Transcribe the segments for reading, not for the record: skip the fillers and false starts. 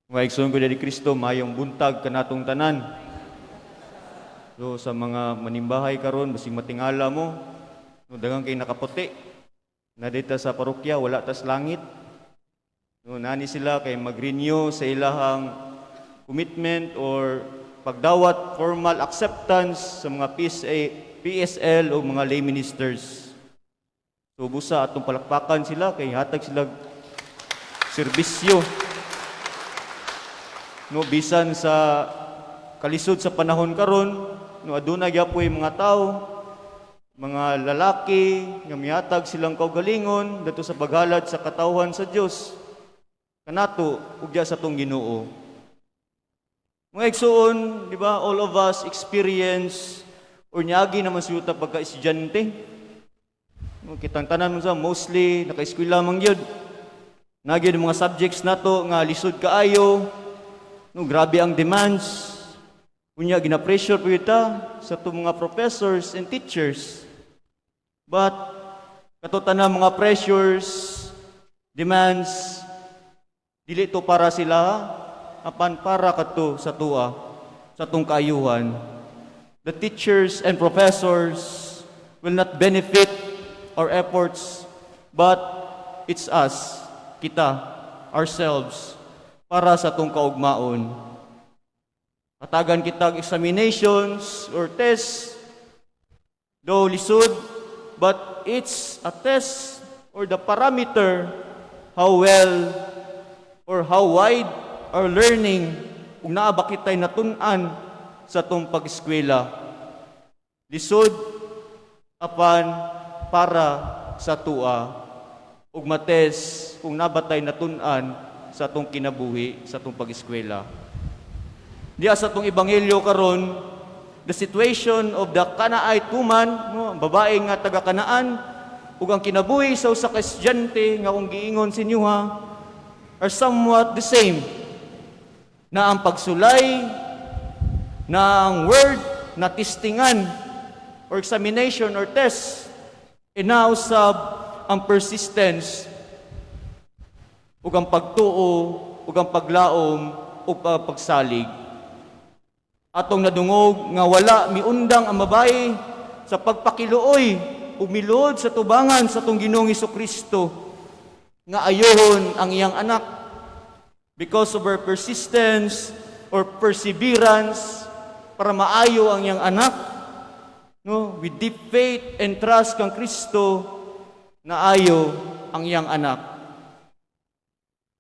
Mga igsoon ko ni Kristo, mayong buntag kanatong tanan. So sa mga manimbahay karon, basig matingala mo, no, daghang kay nakaputi. Na dito sa parokya, wala tas langit. No, nani sila kay mag-renew sa ilahang commitment or pagdawat formal acceptance sa mga PSA, PSL o mga lay ministers. So busa atong palakpakan sila kay hatag sila serbisyo. No, bisan sa kalisod sa panahon karon, no, aduna gyapoy mga tao, mga lalaki nga mihatag silang kaugalingon didto sa paghalad sa katawhan sa Dios kanato ug sa atong Ginoo. Mga igsoon, di ba, all of us experience or niagi naman siya pagka estudyante. No, kitang tanan mo sa mostly naka-eskwela man gyud. Naa gyud mga subjects nato nga lisod kaayo. No, grabe ang demands. Unya gina-pressure po ta sa atong mga professors and teachers. But kato tanan mga pressures, demands, dili to para sila, apan para kadto sa atoa, sa atong kaayuhan. The teachers and professors will not benefit our efforts, but it's us, kita, ourselves, para sa atong kaugmaon. Hatagan kita og examinations or tests, though lisod, but it's a test or the parameter how well or how wide our learning, kung naa ba kita'y natun-an sa atong pag-eskwela. Lisod apan para sa atoa ug ma-test kung naa ba tay natun-an sa atong kinabuhi, sa atong pag-eskwela. Diya sa atong ebanghelyo karon, the situation of the Canaanite woman, no, ang babae nga taga Canaan, ug ang kinabuhi sa usa ka estudyante nga akong giingon sa inyo ha, are somewhat the same. Na ang pagsulay, na ang word na testingan or examination or test, and now sab ang persistence ug ang pagtuo ug ang paglaom ug pagsalig. Atong nadungog nga wala miundang ang babae sa pagpakiluoy ug miluod sa tubangan sa atong Ginoong Kristo nga ayohon ang iyang anak. Because of her persistence or perseverance para maayo ang iyang anak, no, with deep faith and trust kang Kristo, naayo ang iyang anak.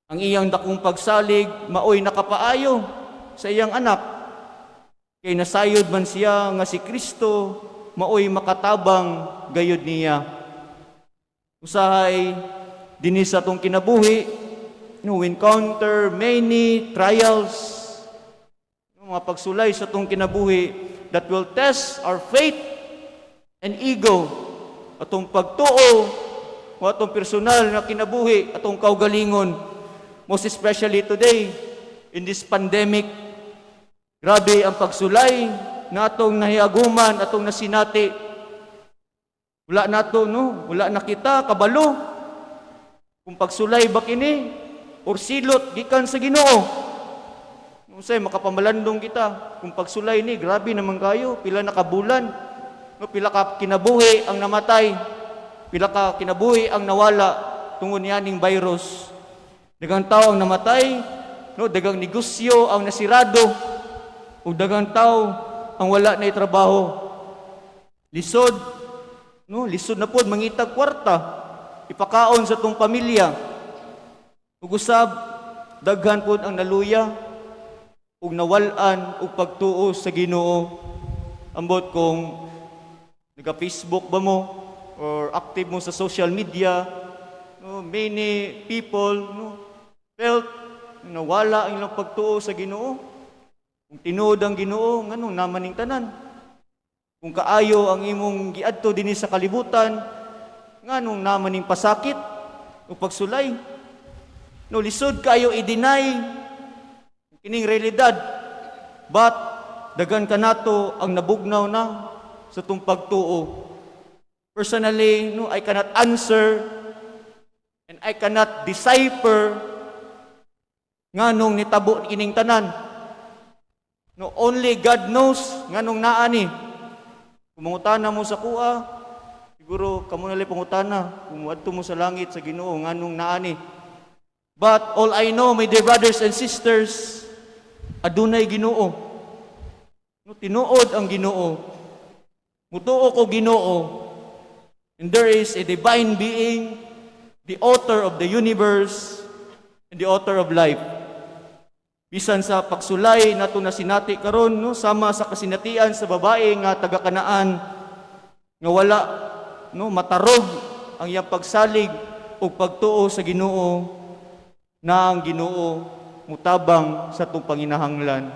Ang iyang dakong pagsalig maoy nakapaayo sa iyang anak kay nasayod man siya nga si Kristo maoy makatabang gayud niya. Usahay dinhi sa atong kinabuhi, no, we encounter many trials, no, mga pagsulay sa atong kinabuhi that will test our faith and ego, atong pagtuo o atong personal na kinabuhi, atong kaugalingon. Most especially today in this pandemic, grabe ang pagsulay na atong nahiaguman, atong nasinati. Wala nato, no? Wala na kita kabalo kung pagsulay ba kini or silot gikan sa Ginoo. Unsay makapamalandong kita kung pagsulay ni, grabe naman kayo, pila na ka bulan, no, pila ka kinabuhi ang namatay, pila ka kinabuhi ang nawala tungod nianing virus. Daghang tao ang namatay, no, daghang negosyo ang nasirado, ug daghang tao ang wala na trabaho. Lisod, no, lisod na pod mangitag kwarta, ipakaon sa atong pamilya. Ug usab daghan pod ang naluya ug nawal-an og pagtuo sa Ginoo. Ambot kung naga-Facebook ba mo or active mo sa social media, no, many people, no, felt nawala ang ilang pagtuo sa Ginoo. Kung tinuod ang Ginoo, nganong naa man ning tanan? Kung kaayo ang imong giadto dinhi sa kalibutan, nganong naa man ning pasakit o pagsulay? No, lisod kayo i-deny kining realidad. But daghan kanato ang nabugnaw na sa atong pagtuo. Personally, no, I cannot answer and I cannot decipher Nganong nitabo ining tanan? No, only God knows nganong naa ni. Kung mangutana mo sa akoa, siguro kamo na lang pangutana kung moadto mo sa langit sa Ginoo, nganong naa ni. But all I know, my dear brothers and sisters, adunay Ginoo. No, tinuod ang Ginoo. Mutuo ko Ginoo. And there is a divine being, the author of the universe, and the author of life. Bisan sa pagsulay nato na sinati karon, no, sama sa kasinatian sa babae nga taga Kanaan nga wala, no, matarog ang iyang pagsalig ug pagtuo sa Ginoo, na ang Ginoo mutabang sa atong panginahanglan.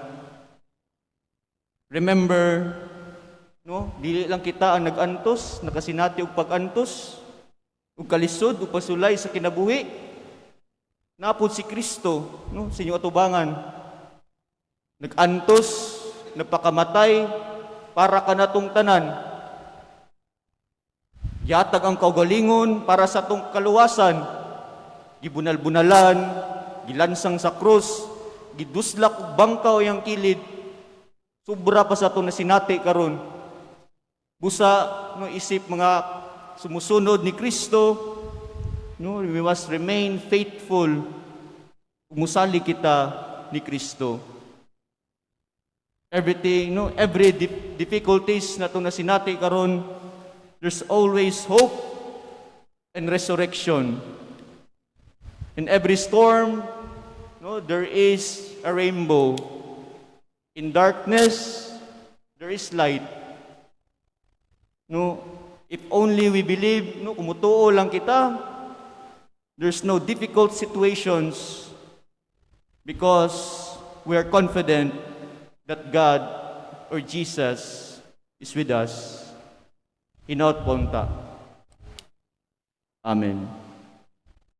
Remember, no, dili lang kita ang nag-antos, nakasinati og pag-antos, ug kalisod ug pasulay sa kinabuhi. Naa pod si Kristo, no, sa inyong atubangan. Nag-antos, nagpakamatay para kanatong tanan. Gihatag ang kaugalingon para sa atong kaluwasan. Gibunal-bunalan, gilansang sa krus, giduslak og bangkaw iyang kilid. Sobra pa sa atong nasinati karon. Busa, no, isip mga sumusunod ni Kristo, no, we must remain faithful. Musali kita ni Kristo. Everything, no, every difficulties na itong nasinati karon, there's always hope and resurrection. In every storm, no, there is a rainbow. In darkness, there is light. No, if only we believe, no, kung mutuo lang kita, there's no difficult situations because we are confident that God or Jesus is with us. Hinaot po unta. Amen.